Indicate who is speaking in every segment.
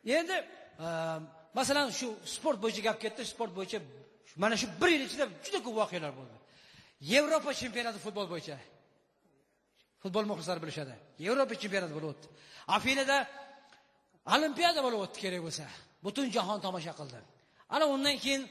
Speaker 1: Endi masalan shu sport bo'yicha gap ketdi, sport bo'yicha mana shu bir yil ichida juda ko'p voqealar bo'ldi. Yevropa chempionati futbol bo'yicha. Futbol muxlislari bilishadi. Yevropa chempionati bo'lib o'tdi. Afinada Olimpiada bo'lib o'tdi kerak bo'lsa. Butun jahon tomosha qildi. Ana undan keyin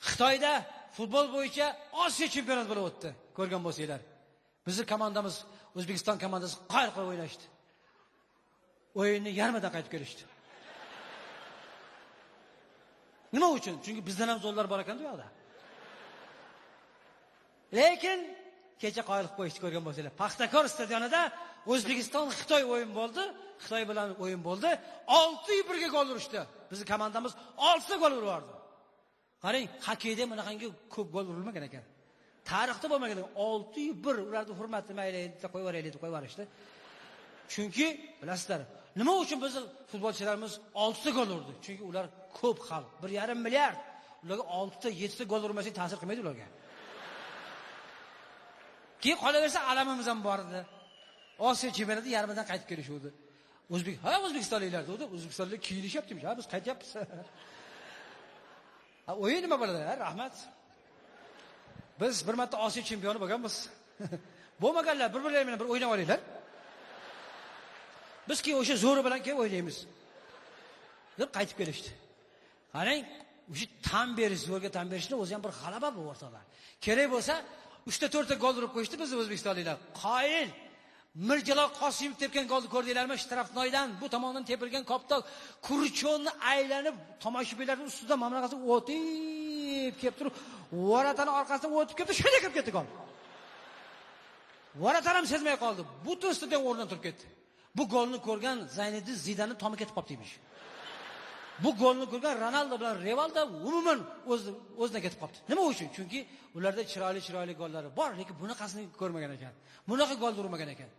Speaker 1: Xitoyda futbol bo'yicha Osiyo chempionati bo'lib o'tdi. Ko'rgan bo'lsanglar. Bizning komandamiz, O'zbekiston komandasi qoyil qo'yib o'ynashdi. O'yinni yarmidan qaytib kelishdi. Nima uchun? Chunki bizdan ham zo'rlar bor ekan u yoqda. Lekin kecha qoyil qilib qo'yishdi, ko'rgan bo'lsanglar. Paxtakor stadionida O'zbekiston Xitoy o'yin bo'ldi. Xitoy bilan o'yin bo'ldi. 6-1 ga gol urishdi. Bizning komandamiz 6 ta gol urib yubordi. Qarang, xokkeyda bunaqangi ko'p gol urilmagan ekan. Tarixda bo'lmagan ekan. 6-1 ularni hurmatini mayli deb qo'yib yuboraylik deb qo'yib yuborishdi. Chunki bilasizlar, nima uchun bizning futbolchilarimiz 6 ta gol urdi? Chunki ular ko'p xalq, 1,5 milliard. Ularga 6 ta, 7 ta gol urmasak ta'sir qilmaydi ularga. Keyin qolaversa alamimiz ham bor edi. Osiyo chempionati yarmidan qaytib kelishuvdi. O'zbekistonliklar dedi, O'zbekistonliklar kiyinishyapti, ha biz qaytyapmiz. Ha, o'yin nima bo'ladi? Ha, rahmat. Biz bir marta Osiyo chempioni bo'lganmiz. Bo'lmaganlar bir-birlari bilan bir o'ynab olinglar. Biz keyin o'sha zo'ri bilan keyin o'ynaymiz deb qaytib kelishdi. Qarang, o'sha tan berish, zo'rga tan berishni o'zi ham bir g'alaba bu o'rtoqlar. Kerak bo'lsa 3 ta 4 ta gol urib qo'yishdi biz o'zbekistonliklar. Qoyil. Mirjalol Qosimov tepgan golni ko'rdinglarmi? Shtrafnoydan bu tomondan tepilgan koptok kurchonni aylanib tomoshabinlarning ustidan mamlakatga o'tib kelib turib, varatani orqasidan o'tib ketdi, shunday kirib ketdi gol. Varatan ham sezmay qoldi. Butun stadion o'rnidan turib ketdi. Bu golni ko'rgan Zayniddin Zidanni tomi ketib qoldi emish. Bu golni ko'rgan Ronaldo bilan Rivaldo umuman o'zidan ketib qoldi. Nima uchun? Chunki ularda chiroyli-chiroyli gollari bor, lekin bunaqasini ko'rmagan ekan. Bunaqa gol urmagan ekan.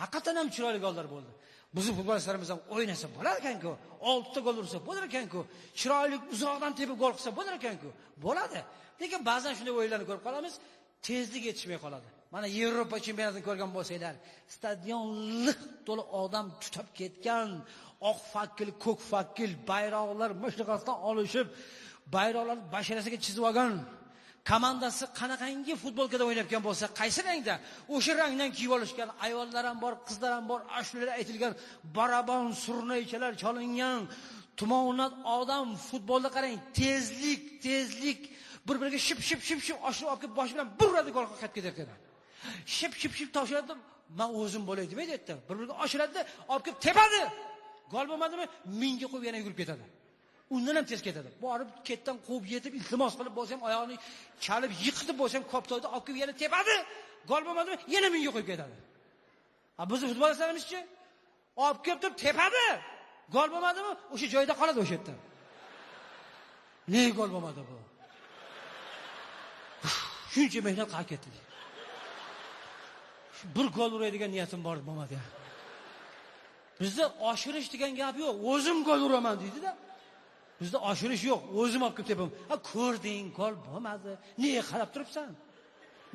Speaker 1: Haqiqatan ham chiroyli gollar bo'ldi. Bizning futbolchilarimiz ham o'ynasa bo'lar ekan-ku, 6 ta gol ursa bo'lar ekan-ku, chiroyli uzoqdan tepib gol qilsa bo'lar ekan-ku. Bo'ladi. Lekin ba'zan shunday o'yinlarni ko'rib qolamiz, tezlik yetishmay qoladi. Mana Yevropa chempionatini ko'rgan bo'lsanglar, stadion liq to'la odam tutab ketgan, oq fakil, ko'k fakil, bayroqlar mashriqdan olishib, bayroqlar basharasiga chizib olgan. Komandasi qanaqangi futbolkada o'ynayotgan bo'lsa, qaysi rangda, o'sha rangdan kiyib olishgan, ayollar ham bor, qizlar ham bor, ashulalar aytilgan, barabon, surnaychalar chalingan, tumonat odam futbolda qarang, tezlik, tezlik, bir-biriga ship ship ship ship oshirib olib kelib boshi bilan bir uradi, golga qaytib ketar ekan. Ship ship ship topshiradi, men o'zim bo'lay demaydi yerda. Bir-biriga oshiradi, olib kelib tepadi. Gol bo'lmadimi, mingga qo'yib yana yugurib ketadi. Undan ham tez ketadi. Borib ketdan quvib yetib iltimos qilib bo'lsa ham oyog'ini chalib yiqitib bo'lsa ham koptoyda olib kelib yana tepadi. Gol bo'lmadimi, yana mingga qo'yib ketadi. Ha, bizning futbolchilarimizchi olib kelib turib tepadi. Gol bo'lmadimi, o'sha joyda qoladi o'sha yerda. Nega gol bo'lmadi bu? Shuncha mehnat qilib ketdi. Bir gol uradigan niyatim bor, bo'lmadi. Bizda oshirish degan gap yo'q. O'zim gol uraman deydi-da. Bizda oshirish yo'q. O'zim olib kelib tepaman. Ha, ko'rding, gol bo'lmadi. Nega qarab turibsan?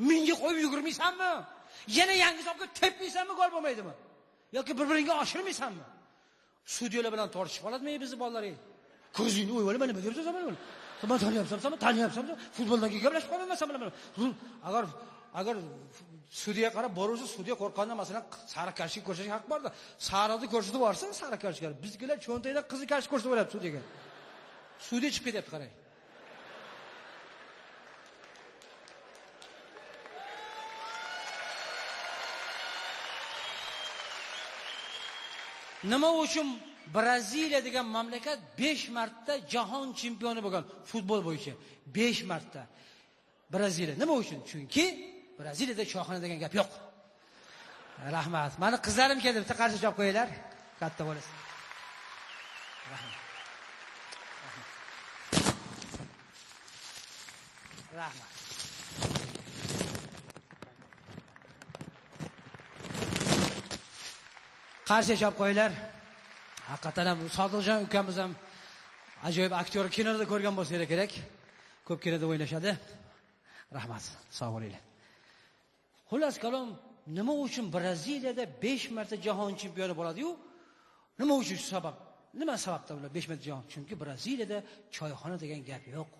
Speaker 1: Menga qo'yib yugurmaysanmi? Yana yangi olib kelib tepmaysanmi, gol bo'lmaydimi? Yoki bir-biringga oshirmaysanmi? Sudyalar bilan tortishib qoladimi bizni bolalar? Ko'zingni o'yib olma, nima deyapsan sen? Sen taniyapsan, sen taniyapsan, futboldan keyin gaplashib qolmayman sen bilan. Agar sudya qarab boraversa, sudya qo'rqqandan masalan sariq kartochka ko'rsatishga haq borda. Sariqni ko'rsatib yuborsa, sariq kartochka. Bizgilar cho'ntakdan qizil kartochka ko'rsatib yuboryapti sudyaga. Sudya chiqib ketyapti, qarang. Nima uchun Braziliya degan mamlakat 5 marta jahon chempioni bo'lgan futbol bo'yicha? 5 marta. Braziliya. Nima uchun? Chunki Braziliyada choyxona degan gap yo'q. Rahmat. Mani qizlarim keldi, bitta qarshi chop qo'yinglar. Katta bo'lasiz. Rahmat. Rahmat. Qarshi chop qo'yinglar. Haqiqatan ham Sodiqjon ukamiz ham ajoyib aktyor, kinoda ko'rgan bo'lsanglar kerak. Ko'p kinoda o'ynashadi. Rahmat, sog' bo'linglar. Xullas kalom, nima uchun Braziliyada 5 marta jahon chempioni bo'ladi-yu? Nima uchun shu sabab? Nima sababdan ular 5 marta jahon? Chunki Braziliyada choyxona degan gap yo'q.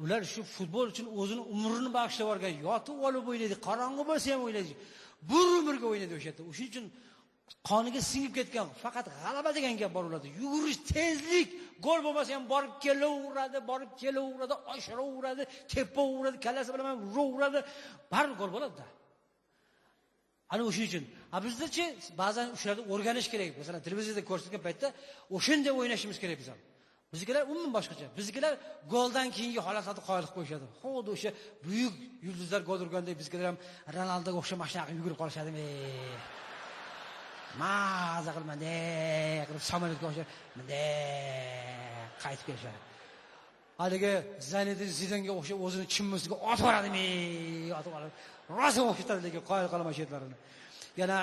Speaker 1: Ular shu futbol uchun o'zini umrini bag'ishlab yuborgan, yotib olib o'ynaydi, qorong'i bo'lsa ham o'ynaydi. Bir umrga o'ynaydi o'sha yerda. O'shuning uchun qoniga singib ketgan, faqat g'alaba degan gap bor ularda. Yugurish, tezlik, gol bo'lmasa ham borib kelaveradi, borib kelaveradi, oshiraveradi, tepaveradi, kallasi bilan ham uraveradi, baribir gol bo'ladi-da. Ana o'shuning uchun. Bizdachi ba'zan shularni o'rganish kerak. Masalan, televizorda ko'rsatgan paytda o'shanday o'ynashimiz kerak biz ham. Biznikilar umuman boshqacha. Biznikilar goldan keyingi holatlarni qoyil qilib qo'yishadi. Xuddi o'sha buyuk yulduzlar gol urgandek biznikilar ham Ronaldoga o'xshab mashina qilib yugurib qolishadi. Maza qilib bunday qilib samolyotga o'xshab bunday qaytib kelishadi. Haligi Zinedin Zidanga o'xshab o'zini chimmisiga otib yuboradi, otib olib rosa o'xshatadi, lekin qoyil qolaman shetlarini. Yana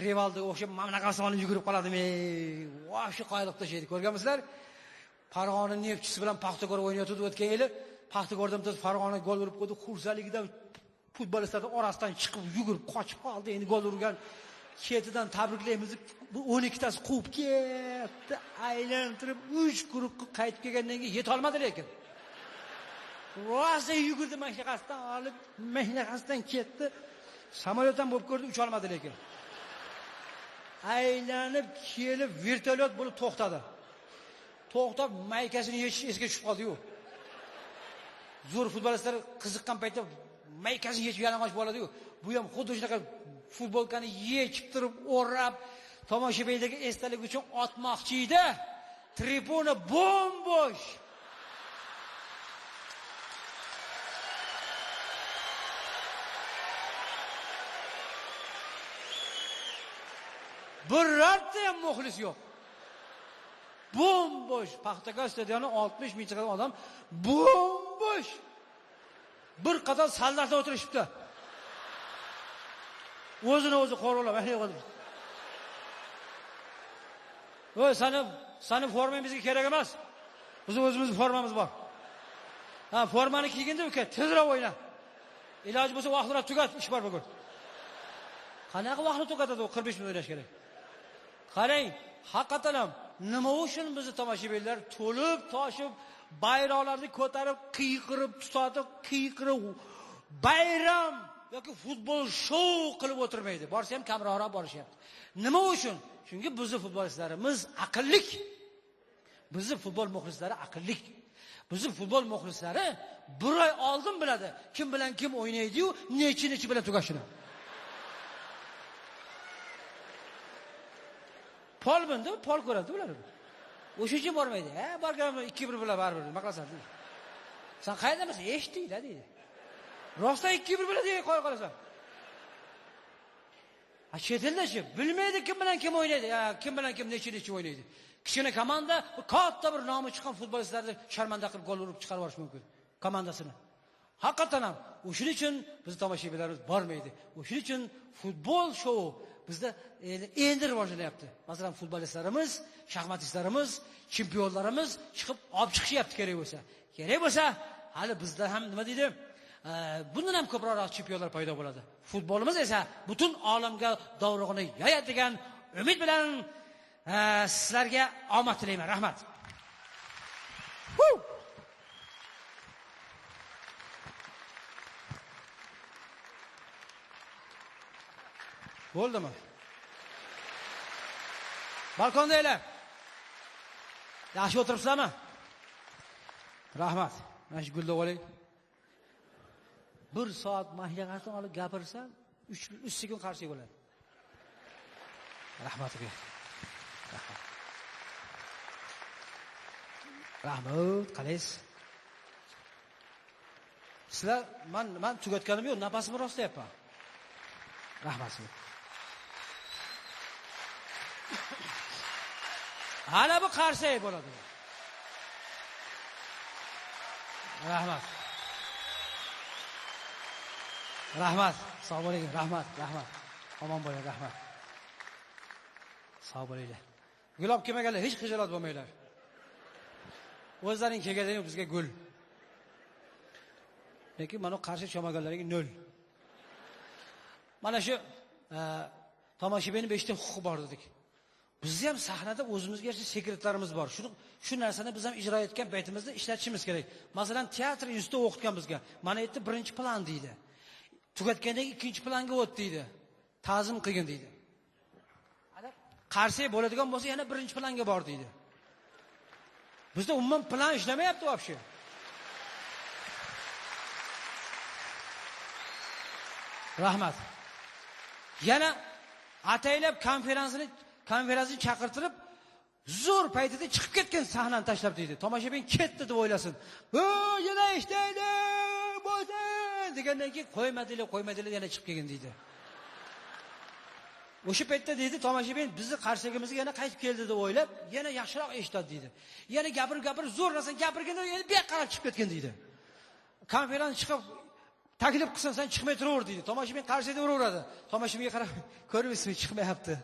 Speaker 1: Rivaldoga o'xshab mana bunaqasi olib yugurib qoladi, vosh qoyil qilib tashlaydi. Ko'rganmisizlar? Farg'ona Neftchisi bilan Paxtakor o'ynayotdi o'tgan yili. Paxtakordan bittasi Farg'ona gol urib qo'ydi. Xursandligidan futbolistlarning orasidan chiqib yugurib qochib qoldi. Endi gol urgan ketidan tabriklaymiz. Bu 12 tasi quvib ketdi, aylantirib 3 guruh qaytib kelgandan keyin yeta olmadi lekin. Rosa yugurdi mashinasidan olib, mashinasidan ketdi. Samolyotdan bo'lib ko'rdi, ucha olmadi lekin. Aylanib kelib vertolyot bo'lib to'xtadi. To'xtab maykasini yechish esga tushib qoldi-yu. Zo'r futbolistlar qiziqqan paytda maykasini yechib yalang'och bo'ladi-yu. Bu ham xuddi shunaqa futbolkani yechib turib o'rab tomoshabindagi esdalik uchun otmoqchi edi. Tribuna bo'm-bo'sh. Birorta ham muxlis yo'q. Bo'm-bo'sh. Paxtakor stadioni 60 mingta odam bo'm-bo'sh. Bir qator soldatlar o'tirishibdi. O'zini o'zi qo'rg'ilab, "Voy, sani formang bizga kerak emas. Bizning o'zimizning formamiz bor. Ha, formani kiyginda uka, tezroq o'yna. Iloji bo'lsa vaqtini tugat, ish bor bugun." Qanaqa vaqtni tugatadi u? 45 minut o'ynash kerak. Qarang, haqiqatan ham nima uchun bizni tomoshabinlar to'lib toshib bayroqlarni ko'tarib qiyqirib tutadi, qiyqirib bayram yoki futbol shou qilib o'tirmaydi. Borsa ham kamroqroq borishyapti. Nima uchun? Chunki bizni futbolchilarimiz aqllik. Bizni futbol muxlislari aqllik. Bizni futbol muxlislari bir oy oldin biladi kim bilan kim o'ynaydi-yu, nechi bilan tugashini. Pol bindi, pol ko'radi ular. O'sha uchun bormaydi. Ha, borganman 2-1 bilan baribir nima qilasan? Sen qayerdanmisan? Eshitdinglar deydi. Rostdan 2-1 bilan deya qo'ya qolasan. Ha, chet elda-chi bilmaydi kim bilan kim o'ynaydi, kim bilan kim nechi o'ynaydi. Kichkina komanda katta bir nomi chiqqan futbolistlarni sharmanda qilib gol urib chiqarib yuborish mumkin komandasini. Haqiqatan ham o'shuning uchun biz tomoshabinlarimiz bormaydi. O'shuning uchun futbol shou bizda endi rivojlanyapti. Masalan, futbolistlarimiz, shaxmatistlarimiz, chempionlarimiz chiqib olib chiqishyapti kerak bo'lsa. Kerak bo'lsa, hali bizda ham nima deydi? Bundan ham ko'proq chempionlar paydo bo'ladi. Futbolimiz esa butun olamga dovrug'ini yoyadi degan umid bilan sizlarga omad tilayman. Rahmat. Bo'ldimi? Balkondanglar. Yaxshi o'tiribsizlarmi? Rahmat. Mana shu gulni oling. 1 soat mashinasini olib gapirsam, 3 sekund qarshi bo'ladi. Rahmat uka. Rahmat. Rahmat, qalaysiz? Sizlar men tugatganim yo'q, nafasimni rostlayapman. Rahmat sizga. Ana bu qarshi bo'ladi. Rahmat. Rahmat. Sog' bo'ling. Rahmat, rahmat. Omon bo'ling, rahmat. Sog' bo'linglar. Gul olib kelmaganlar hech xijolat bo'lmanglar. O'zlaring kelganlaring bizga gul. Lekin mana qarshi cholmaganlaring nol. Mana shu tomoshabinning 5 ta huquqi bor dedik. Bizni ham sahnada o'zimizga yarasha sekretlarimiz bor. Shu narsani biz ham ijro etgan paytimizda ishlatishimiz kerak. Masalan, teatr institutida o'qitgan bizga. Mana yerda birinchi plan deydi. Tugatgandan keyin ikkinchi planga o't deydi. Ta'zim qilgin deydi. Qarsak bo'ladigan bo'lsa yana birinchi planga bor deydi. Bizda umuman plan ishlamayapti вообще. Rahmat. Yana ataylab konferensini chaqirtirib, zo'r paytida chiqib ketgan sahnani tashlab deydi. Tomoshabin ketdi deb o'ylasin. Yana ishlaydi, bo'lsin degandan keyin qo'ymadilar, yana chiqib kelgin deydi. O'sha paytda deydi, tomoshabin bizni qarsagimizga yana qaytib keldi deb o'ylab, yana yaxshiroq eshitadi deydi. Yana gapirib zo'r narsa gapirganda yana bu yoqqa qarab chiqib ketgan deydi. Konferens chiqib taklif qilsin, sen chiqmay turaver deydi. Tomoshabin qarsakda uraveradi. Tomoshabinga qarab ko'rmaysizmi, chiqmayapti.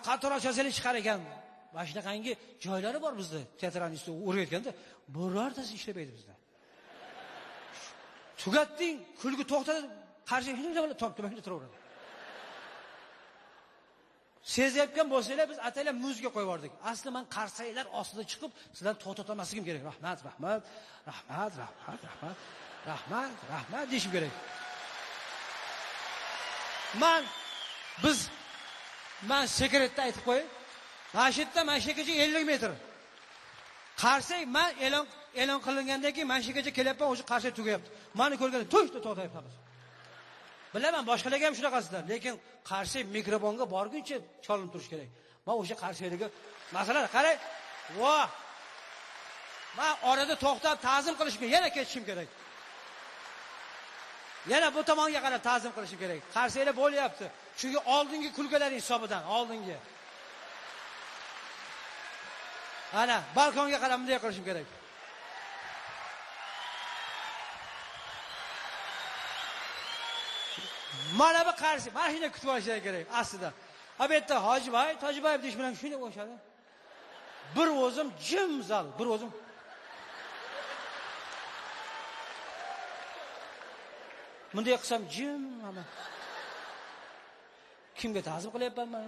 Speaker 1: Qator ochsangiz chiqar ekan. Mana shunaqangi joylari bor bizda. Teatr institutida o'rgatganda birortasi ishlamaydi bizda. Tugatding, kulgi to'xtadi, qarshi shunday turaveradi. Sezayotgan bo'lsanglar, biz ataylab muzga qo'yib yubordik. Asli men qarsaklar ostida chiqib, sizlarni to'xtatolmasligim kerak. Rahmat, rahmat, rahmat, rahmat, rahmat, rahmat, rahmat deyishim kerak. Men sekretda aytib qo'yay. Mana shu yerdan mana shu yergacha 50 metr. Qarsak, men e'lon qilingandan keyin mana shu yergacha kelyapman, o'sha qarsak tugayapti. Meni ko'rganda to'xta to'xtayapmiz. Bilaman, boshqalarga ham shunaqasizlar, lekin qarsak mikrofonga borguncha cholinib turish kerak. Men o'sha qarsaklarga, masalan, qarang, voh! Men orada to'xtab ta'zim qilishim kerak, yana ketishim kerak. Yana bu tomonga qarab ta'zim qilishim kerak. Qarsaklar bo'lyapti. Chunki oldingi kulgilaring hisobidan, oldingi. Ana, balkonga qarab bunday qilishim kerak. Mana bu qarshi, mana shunday kutib olishlar kerak aslida. Ha bu yerda Hojiboy, Tojiboyev deyish bilan shunday o'xshadi. Bir o'zim jim zal, bir o'zim. Bunday qilsam jim, mana. Kimga ta'zim qilyapman men?